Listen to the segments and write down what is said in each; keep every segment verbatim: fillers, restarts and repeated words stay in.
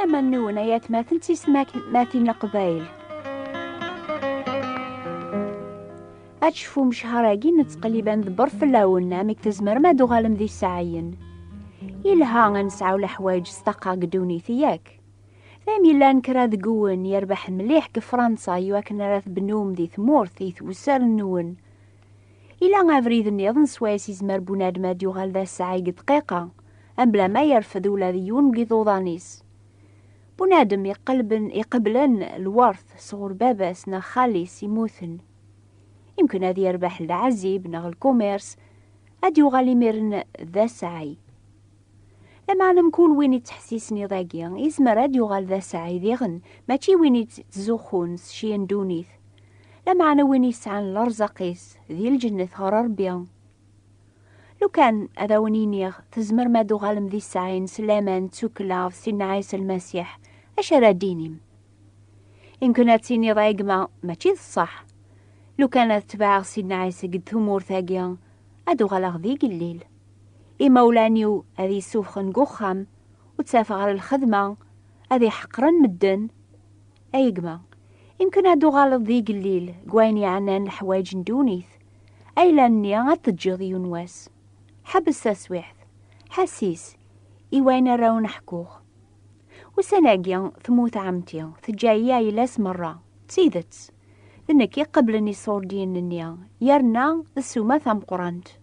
Aman-nwen ay atmaten d tisetmatin n Leqbayel. Ad tecfum ccher-agi nettqellib ad nedber fell-awen, amek tzemrem ad tuɣalem d iseɛɛiyen. Yelha ad nesɛu leḥwayeǧ s ṭṭaqa deg ddunit, yak? Daymi llan kra deg-wen yerbeḥ mliḥ deg Fransa iwakken ara tbennum di tmurt i twessar-nwen. Yella abrid nniḍen swayes yezmer bunadem ad yuɣal d aseɛɛi deg dqiqa, mebla ma yerfed ula d yiwen deg iḍudan-is. Bunadem iqelben, iqeblen lwert sɣur baba-s neɣ xali-s immuten. Imken ad yerbeḥ leɛzib neɣ lkumirs, ad yuɣal imiren d aseɛɛi. Lameɛna mkul win ittḥessisen iḍ-agi, yezmer ad yuɣal d aseɛɛi diɣen, mačči win ittzuxxun s cci n ddunit. Lameɛna win yesɛan lerẓaq-is di lǧennet ɣer Ṛebbi. Lukan ad awen-iniɣ, tzemrem ad tuɣalem d iseɛɛiyen s laman d tukkla ɣef Sidna Ɛisa Lmasiḥ, acu ara d-tinim? Imken ad tiniḍ, a gma, mačči d ṣṣeḥ. Lukan ad tebɛeɣ Sidna Ɛisa deg tmurt-agi, ad uɣaleɣ d igellil. Imawlan-iw ad iyi-ssufɣen deg uxxam, ur ttafeɣ ara lxedma, ad iyi-ḥeqren medden. A gma, imken ad tuɣaleḍ d igellil deg wayen yeɛnan leḥwayeǧ n ddunit. Ayla-nni ad teǧǧeḍ yiwen wass. Ḥbes taswiɛt. Ḥessis i wayen ara wen-ḥkuɣ. Ussan-agi, temmut ɛemti, teǧǧa-yi ayla-s merra. D tidet, d nekk iqeblen iṣurdiyen-nni, yerna d ssuma tameqqrant.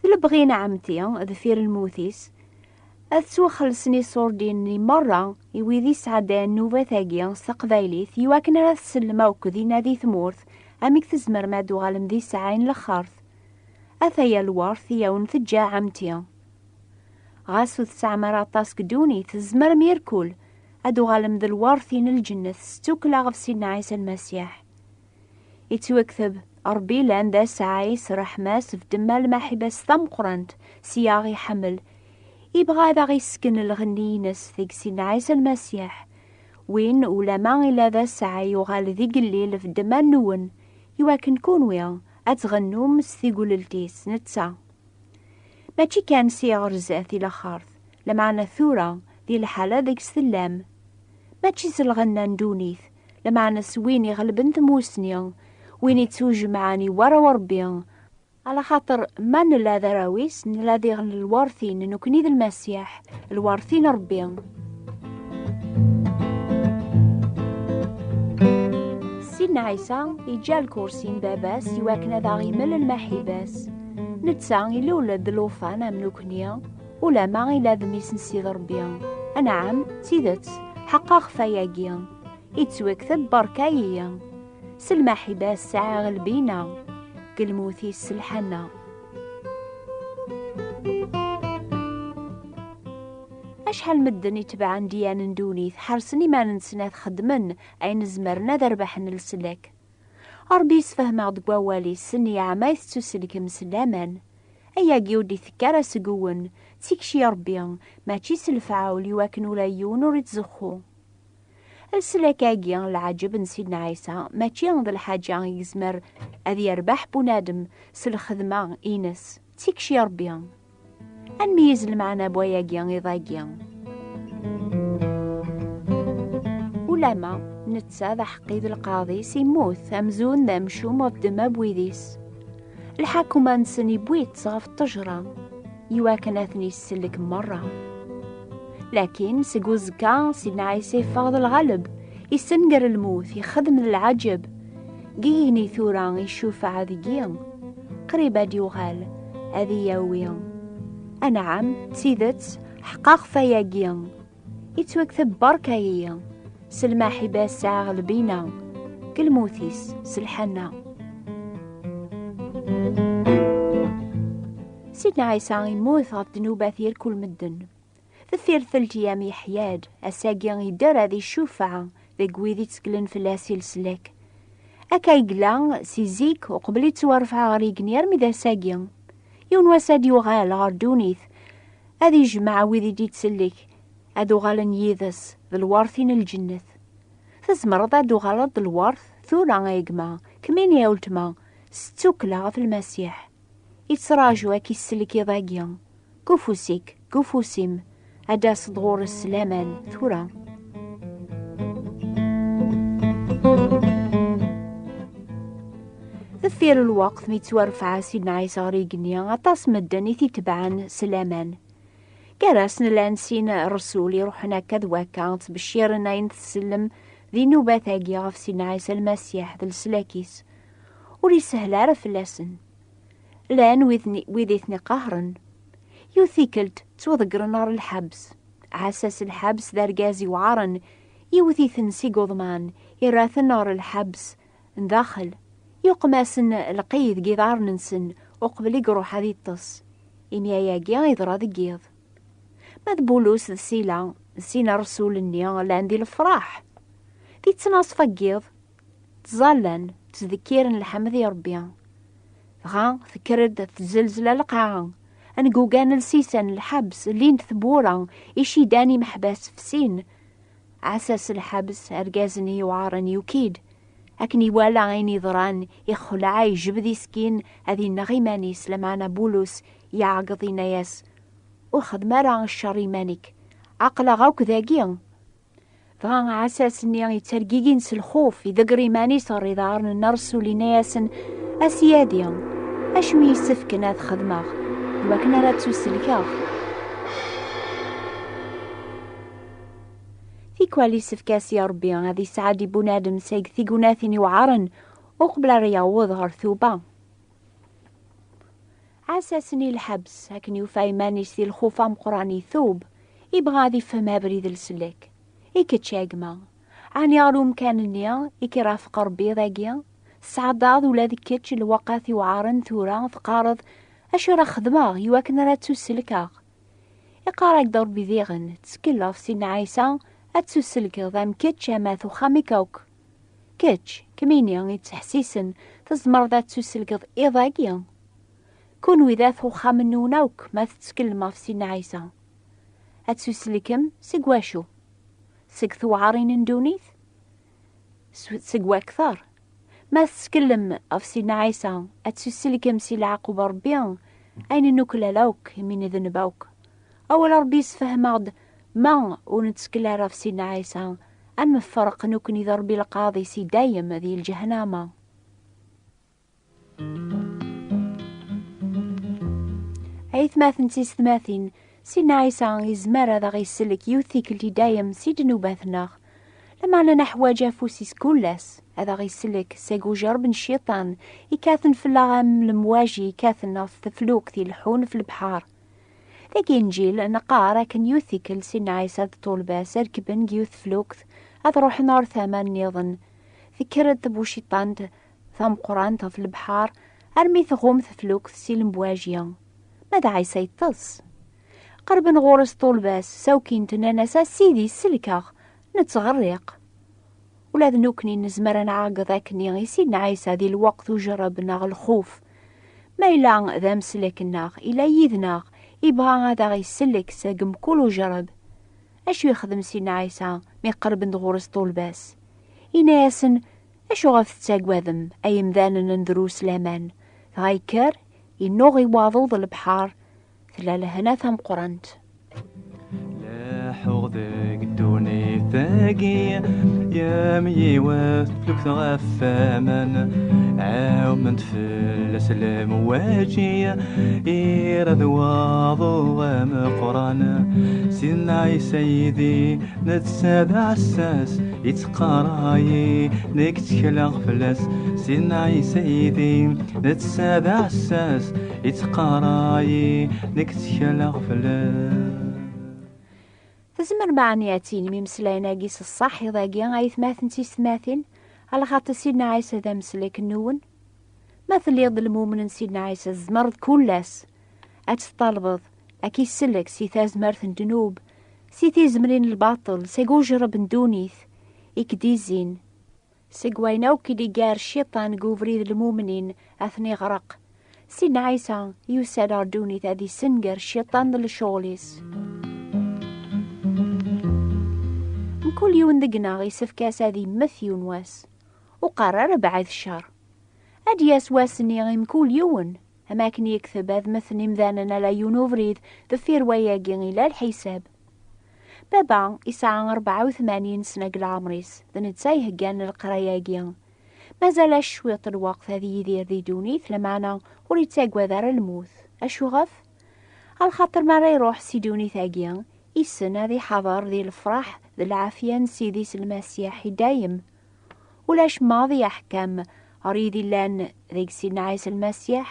D lebɣi n ɛemti, deffir lmut-is, ad ttwaxellṣen iṣurdiyen-nni merra i wid yesɛeddayen nnubat-agi s teqbaylit, iwakken ara tsellem akk dinna di tmurt, amek tzemrem ad tuɣalem d iseɛɛiyen n lxert. Ataya lwert i awen-teǧǧa ɛemti. Ɣas ur tesɛam ara aṭas deg ddunit, tzemrem irkul ad tuɣalem d lwert-in n lǧennet s tukkla ɣef Sidna Ɛisa Lmasiḥ. Ittwakteb, Ṛebbi ilan d aseɛɛi s ṛṛeḥma-s ɣef ddemma n lmaḥiba-s tameqqrant, s i aɣ-iḥemmel. Ibɣa ad aɣ-issken lɣenni-ines deg Sidna Ɛisa Lmasiḥ. Win ulama ila d aseɛɛi yuɣal d igellil ɣef ddemma-nwen, iwakken kunwi ad tɣennum s tigulelt-is netta. Mačči kan si ɣer zdat i laxert, lameɛna tura di lḥala deg-s tellam. Mačči s lɣenna n ddunit, lameɛna s win iɣelben tmusni, win ittujemɛen i warraw Ṛebbi, ɛlaxaṭer ma nella d arraw-is, nella diɣen lwertin, nekni d Lmasiḥ, lwertin n Ṛebbi. Sidna Ɛisa iǧǧa lkursi n baba-s iwakken ad aɣ-imel lmaḥiba-s. Netta ilul-d d llufan am nekni, ulama ila d mmi-s n Sidi Ṛebbi. Anɛam, d tidet, ḥeqqeɣ ɣef wayagi. Ittwakteb, berka-iyi. S lmaḥiba sɛiɣ lbina, deg lmut-is s lḥanna. Acḥal medden itebɛen ddiyan n ddunit, ḥersen iman-nsen ad xedmen ayen zemren ad rebḥen leslak. Ṛebbi yessefhem-aɣ-d deg wawal-is, nniɛma i tettuselkem s laman. Ayagi ur d-itekk ara seg-wen, d tikci Ṛebbi, mačči s lefɛul, iwakken ula yiwen ur ittzuxxu. Leslak-agi, leɛǧeb n Sidna Ɛisa, mačči d lḥaǧa i yezmer ad yerbeḥ bunadem s lxedma-ines, d tikci Ṛebbi. Ad nmeyyez lmeɛna n wayagi iḍ-agi. Ulama netta d aḥeqqi d lqaḍi-s, immut amzun d amcum ɣef ddemma n wid-is. Lḥakuma-nsen iwwi-tt ɣef ṭṭejra, iwakken ad ten-issellek merra. Lakin seg uẓekka, Sidna Ɛisa iffeɣ d lɣaleb, issenger lmut, ixdem d lɛaǧeb. Deg yigenni tura icufeɛ deg-i, qrib ad d-yuɣal, ad iyi-yawi. Anɛam, d tidet, ḥeqqeɣ ɣef wayagi. Ittwakteb, berka-iyi, s lmaḥiba sɛiɣ lbina, deg lmut-is s lḥanna. Sidna Ɛisa immut ɣef ddnubat irkul medden. Deffir telt iyam yeḥya-d, ass-agi idder ad icufeɛ deg wid itteklen fell-as i leslak. Akka i yella si zik, uqbel ittwarfeɛ ɣer yigenni armi d ass-agi. Yiwen wass ad yuɣal ɣer ddunit, ad ijmeɛ wid i d-ittsellek, ad uɣalen yid-s d lwertin n lǧennet. Tzemreḍ ad uɣaleḍ d lwert tura, a gma, kemmini a weltma, s ttukkla ɣef Lmasiḥ. Ittraǧu ad k-issellek iḍ-agi, deg ufus-ik, deg ufus-im, Ad d-taseḍ ɣur-s s laman tura. Deffir lweqt mi yettwarfeɛ Sidna Ɛisa ɣer igenni, aṭas medden i t-itebɛen s laman. Gar-asen llan sin rrsul iruḥen akka d wakka, ttbecciren ayen tsellem di nnubat-agi ɣef Sidna Ɛisa Lmasiḥ d leslak-is. Ur isehel ara fell-asen. Llan wid, wid i ten-iqahren. Yiwet tikkelt, ttwaḍeggren ɣer lḥebs. Ɛassa-s lḥebs d argaz iweɛren, yiwet-iten seg uḍman, irra-ten ɣer lḥebs n daxel. Yuqem-asen lqid deg iḍarren-nsen uqbel i iruḥ ad iṭṭes. Imi ayagi yeḍra deg yiḍ. Ma d Bulus d Sila, d sin rrsul-nni llan di lefraḥ. Di ttnaṣfa n yiḍ, ttẓallan, ttdekkiren lḥemd i Ṛebbi. Dɣa tekker-d tzelzla lqaɛa, ngugan lsisan, lḥebs, llint tewwura, icidan imeḥbas fsin. Ɛassa-s lḥebs, argaz-nni yuɛren yuki-d. Akken iwala ayen yeḍran, ixleɛ, ijbed iskin ad ineɣ iman-is, lameɛna Bulus iɛeggeḍ, yenna-yas: "Ur xeddem ara ccer i iman-ik. Aql-aɣ akk dagi." Dɣa aɛessas-nni yettergigin s lxuf, idegger iman-is ɣer iḍarren n rrsul, yenna-yasen: "A ssyadi, acu i yi-yessefken ad xedmeɣ iwakken ara ttuselkeɣ?" Tikwal issefk-as i Ṛebbi ad isɛeddi bunadem seg tignatin iweɛṛen uqbel ara yaweḍ ɣer tuba. Ɛessasen i lḥebs, akken yufa iman-is di lxuf ameqqran itub, ibɣa ad ifhem abrid n leslak. I kečč a gma, ɛni ɣer umkan-nni i k-irafeq Ṛebbi dagi? Tesɛeddaḍ ula d kečč lewqat iweɛṛen tura, teqqareḍ: "Acu ara xedmeɣ iwakken ara ttuselkeɣ?" Iqqar-ak-d Ṛebbi diɣen, ttkel ɣef Sidna Ɛisa, ad ttuselkeḍ am kečč ama d uxxam-ik akk. Kečč, kemmini yettḥessisen, tzemreḍ ad ttuselkeḍ iḍ-agi. Kunwi d at uxxam-nwen akk ma tettkellem ɣef Sidna Ɛisa. Ad ttuselkem seg wacu? Seg tewɛarin n ddunit? S-, seg wakter? Ma tettkellem ɣef Sidna Ɛisa, ad ttuselkem si leɛqub n Ṛebbi, ayen nuklal akk, imi nedneb akk. Awal Ṛebbi yessefhem-aɣ-d, ma ur nettkel ara ɣef Sidna Ɛisa, ad nefreq nekkni d Ṛebbi lqaḍi si dayem di lǧehnama. Aytmaten d tiyessetmatin, Sidna Ɛisa yezmer ad aɣ-isellek yiwet tikkelt i dayem si ddnubat-nneɣ. Lameɛna neḥwaǧ afus-is kul ass, ad aɣ-isellek seg ujerreb n cciṭan, ikkaten fell-aɣ am lemwaji ikkaten ɣef teflukt ileḥḥun f lebḥer. Deg Inǧil neqqar akken yiwet tikkelt Sidna Ɛisa d ṭṭulba-s rekben deg yiwet teflukt ad ruḥen ɣer tama nniḍen. Tekker-d tbuciṭant tameqqrant ɣef lebḥer armi tɣum teflukt si lemwaji. Ma d Ɛisa yeṭṭes. Qerben ɣur-s ṭṭulba-s, sawkin-t, nnan-as: "A Sidi, sellek-aɣ, nettɣerriq." Ula d nekkni nezmer ad nɛeggeḍ akkenni i Sidna Ɛisa di lweqt ujerreb neɣ lxuf. Ma yella d ameslak-nneɣ, ila yid-neɣ, ibɣa ad aɣ-isellek seg mkul ujerreb. Acu yexdem Sidna Ɛisa mi qerben-d ɣur-s ṭṭulba-s? Yenna-yasen: "Acuɣef tettaggadem, ay imdanen n drus laman?" Dɣa yekker, innuɣ i waḍu d lebḥer, tella lehna tameqqrant. Leḥḥuɣ deg ddunit-agi, yam yiwet teflukt ɣef waman, ɛawment fell-as lemwaji, irad waḍu ameqqran. Sidna Ɛisa yid-i, netta d aɛessas, yettqarray, nekk ttekleɣ fell-as. Sidna Ɛisa yid-i, netta d aɛessas, yettqarray, nekk ttekleɣ fell-as. Tezmer meɛni ad tinem imeslayen-agi s ṣṣaḥ iḍ-agi, aytmaten d tiyessetmatin, alaxaṭer Sidna Ɛisa d ameslak-nwen? Ma telliḍ d lmumen n Sidna Ɛisa, tzemreḍ kul ass ad teṭṭalbeḍ ad k-isellek si tazmert n ddnub, si tizemrin n lbaṭel, seg ujerreb n ddunit i k-d-izzin, seg wayen akk i d-iggar cciṭan deg ubrid n lmumnin ad ten-iɣreq. Sidna Ɛisa yusa-d ɣer ddunit ad issenger cciṭan d lecɣel-is. Mkul yiwen deg-neɣ isefk-as ad immet yiwen wass. Ur qqar ara bɛid ccer. Ad d-yas wass-nni i mkul yiwen, am akken yekteb: "Ad mmten imdanen ala yiwen ubrid, deffir wayagi ila lḥisab." Baba yesɛa rebɛa u tmanyin sna deg leɛmer-is, d netta iheggan leqraya-agi. Mazal-as cwiṭ n lweqt ad yidir di ddunit, lameɛna ur yettagad ara lmut. Acuɣef? Axaṭer mi ara iruḥ si ddunit-agi, issen ad iḥaḍer di lefraḥ d lɛafya n Sidi-s Lmasiḥ i dayem. Ulac maḍi aḥkam ɣer yid illan deg Sidna Ɛisa Lmasiḥ.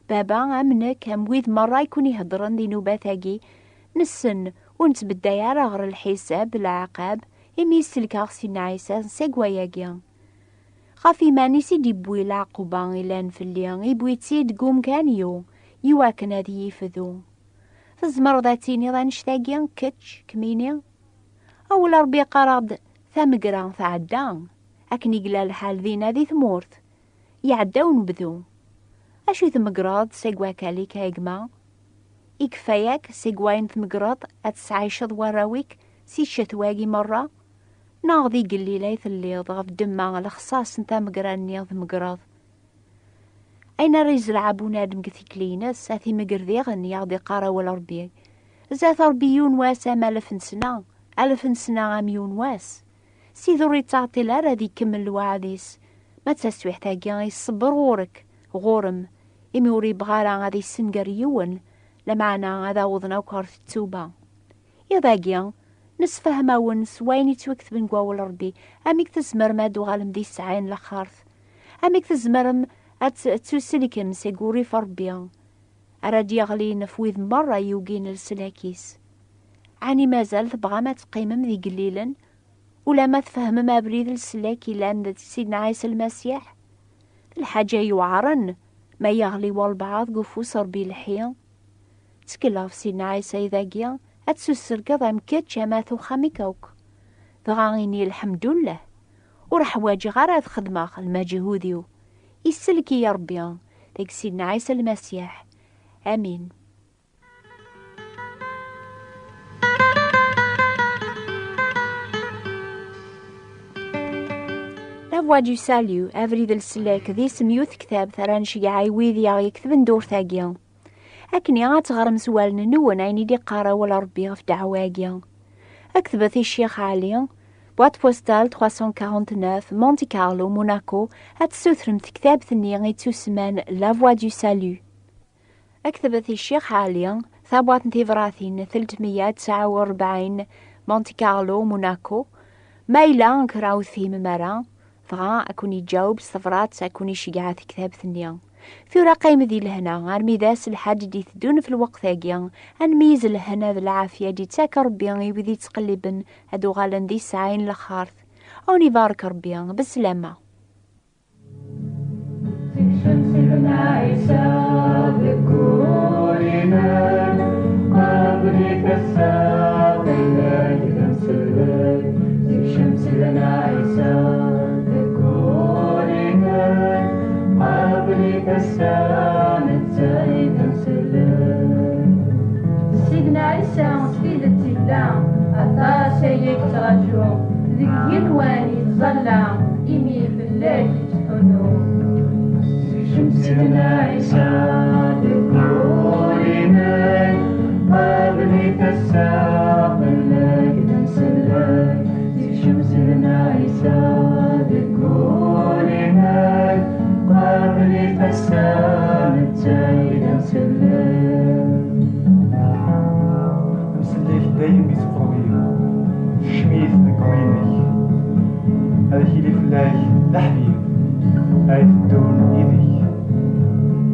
Baba, am nekk, am wid merra i kun-iheddren di nnubat-agi, nessen ur nettbedday ara ɣer lḥisab d leɛqab, imi i selkeɣ Sidna Ɛisa seg wayagi. Ɣef iman-is i d-iwwi leɛquba ilan fell-i, iwwi-tt-id deg umkan-iw, iwakken ad iyi-ifdu. Tzemreḍ ad tiniḍ annect-agi, kečč, kemmini? Awal Ṛebbi yeqqar-aɣ-d, tamegra tɛedda, akken i yella lḥal dinna di tmurt. Iɛedda unebdu. Acu i tmegreḍ seg wakal-ik, a gma? Ikfa-yak seg wayen tmegreḍ ad tesɛiceḍ warraw-ik si ccetwa-agi merra? Neɣ d igellil ay telliḍ ɣef ddemma lexṣaṣ n tamegra-nni tmegreḍ? Ayen ara yezreɛ bunadem deg tikli-ines, ad t-imegger diɣen, i aɣ-d-iqqar awal Ṛebbi. Zdat Ṛebbi yiwen wass am alef n sna, alef n sna am yiwen wass. Sidi ur yettɛeṭṭil ara ad ikemmel lweɛd-is. Ma d taswiḥt-agi, iṣebber ɣur-k, ɣur-m, imi ur yebɣi ara ad yessenger yiwen, lameɛna ad awḍen akk ɣer ttuba. Iḍ-agi, nessefhem-awen s wayen yettwaketben deg wawal Ṛebbi, amek tzemrem ad d-tuɣalem d isɛayen n laxert, amek tzemrem ad t-, ad tuselkem seg urrif n Ṛebbi, ara d-yeɣlin ɣef wid merra yugin leslak-is. Ɛni mazal tebɣam ad teqqimem d igellilen, ulamma tfehmem abrid n leslak yellan d Sidna Ɛisa Lmasiḥ? D lḥaǧa yuɛren ma yeɣli walbeɛḍ deg ufus Ṛebbi lḥi. Ttkel ɣef Sidna Ɛisa iḍ-agi, ad tessuserkeḍ am kečč ama at uxxam-ik akk. Dɣa ini: "Lḥemdullah, ur ḥwaǧeɣ ara ad xedmeɣ lmeǧhud-iw. Isellek-iyi Ṛebbi deg Sidna Ɛisa Lmasiḥ. Amin." La Voix du Salut, Abrid n Leslak, d isem n yiwet tektabt ara nceggeɛ i wid i aɣ-iketben ddurt-agi. Akken ad teɣrem s wallen-nwen ayen i d-iqqar awal Ṛebbi ɣef ddeɛwa-agi. Ketbet i Ccix Ɛli, boîte postale trois cent quarante-neuf, Monte Carlo, Monaco, ad tessutrem tektabt-nni ittusemman La Voix du Salut. Ketbet i Ccix Ɛli, tabwaṭ n tebratin telt meyya tesɛa u rebɛin, Monte Carlo, Monaco. Ma yella kra ur tefhimem ara, dɣa ad ken-iǧaweb s tebrat, ad ken-iceggeɛ tektabt-nni. Tura qqim di lehna, armi d ass lḥaǧ d-iteddun f lweqt-agi, ad nmeyyez lehna d lɛafya d-ittak Ṛebbi i wid yettqelliben ad uɣalen d isɛayen n lxert. Ad wen-ibarek Ṛebbi, beslama. Tekcem Sidna Ɛisa deg ul-inem, qabel-it ass-a fell-ak d amsellek. Tekcem Sidna Ɛisa deg ul-inem, qabel-it ass-a netta i d amsellek. Sidna Ɛisa d tidet yella, aṭas aya yettṛaju, deg yigenwan yettẓalla, imi fell-ak yettḥunnu. Sekcem Sidna Ɛisa deg wul-inek, qabel-it ass-a fell-ak d amsellek. Sekcem Sidna Ɛisa deg wul-inek, qabel-it ass-a netta i d amsellek. Amsellek dayem yettqerrib, kcem-it deg wul-inek. Ad ak-yili fell-ak d aḥbib, ad iteddun yid-k.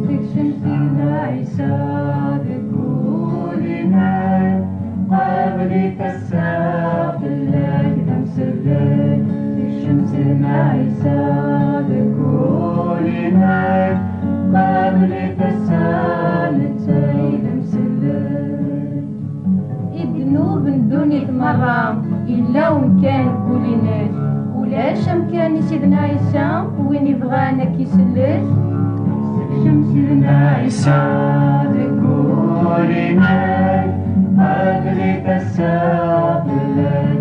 Tekcem Sidna Ɛisa deg wul-inek, qabel-it ass-a fell-ak d amsellek. Tekcem Sidna Ɛisa deg wul-inek, qabel-it ass-a netta i d amsellek. I ddnub n ddunit merra, yella umkan deg wul-inek. Ulac amkan i Sidna Ɛisa, win ibɣan ad k-isellek. Sekcem Sidna Ɛisa deg wul-inek, qabel-it ass-a fell-ak